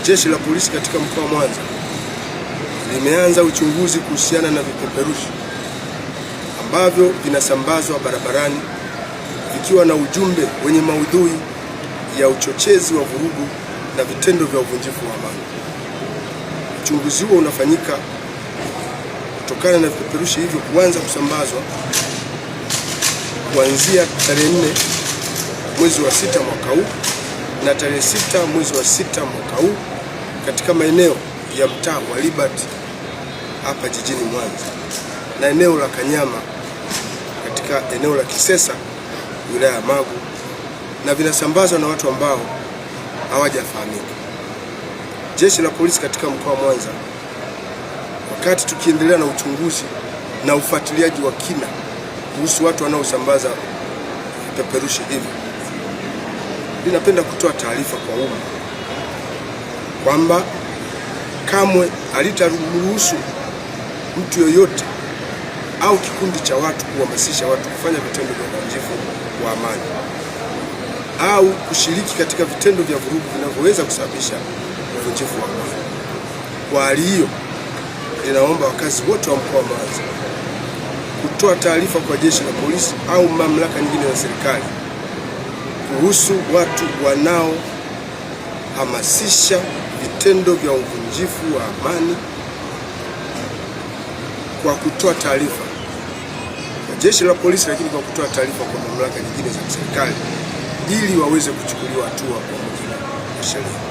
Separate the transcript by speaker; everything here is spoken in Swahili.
Speaker 1: Jeshi la Polisi katika mkoa wa Mwanza limeanza uchunguzi kuhusiana na vipeperushi ambavyo vinasambazwa barabarani vikiwa na ujumbe wenye maudhui ya uchochezi wa vurugu na vitendo vya uvunjifu wa amani. Uchunguzi huo unafanyika kutokana na vipeperushi hivyo kuanza kusambazwa kuanzia tarehe 4 mwezi wa 6 mwaka huu na tarehe 6 mwezi wa 6 mwaka huu katika maeneo ya mtaa wa Liberty hapa jijini Mwanza na eneo la Kanyama katika eneo la Kisesa wilaya ya Magu, na vinasambazwa na watu ambao hawajafahamika. Jeshi la Polisi katika mkoa wa Mwanza, wakati tukiendelea na uchunguzi na ufuatiliaji wa kina kuhusu watu wanaosambaza vipeperushi hivi, linapenda kutoa taarifa kwa umma kwamba kamwe halitaruhusu mtu yoyote au kikundi cha watu kuhamasisha watu kufanya vitendo vya uvunjifu wa amani au kushiriki katika vitendo vya vurugu vinavyoweza kusababisha uvunjifu wa amani. Kwa hali hiyo, ninaomba wakazi wote wa mkoa wa Mwanza kutoa taarifa kwa jeshi la polisi au mamlaka nyingine za serikali kuhusu watu wanaohamasisha vitendo vya uvunjifu wa amani kwa kutoa taarifa kwa jeshi la polisi, lakini kwa kutoa taarifa kwa mamlaka nyingine za serikali ili waweze kuchukuliwa hatua kwa mujibu wa sheria.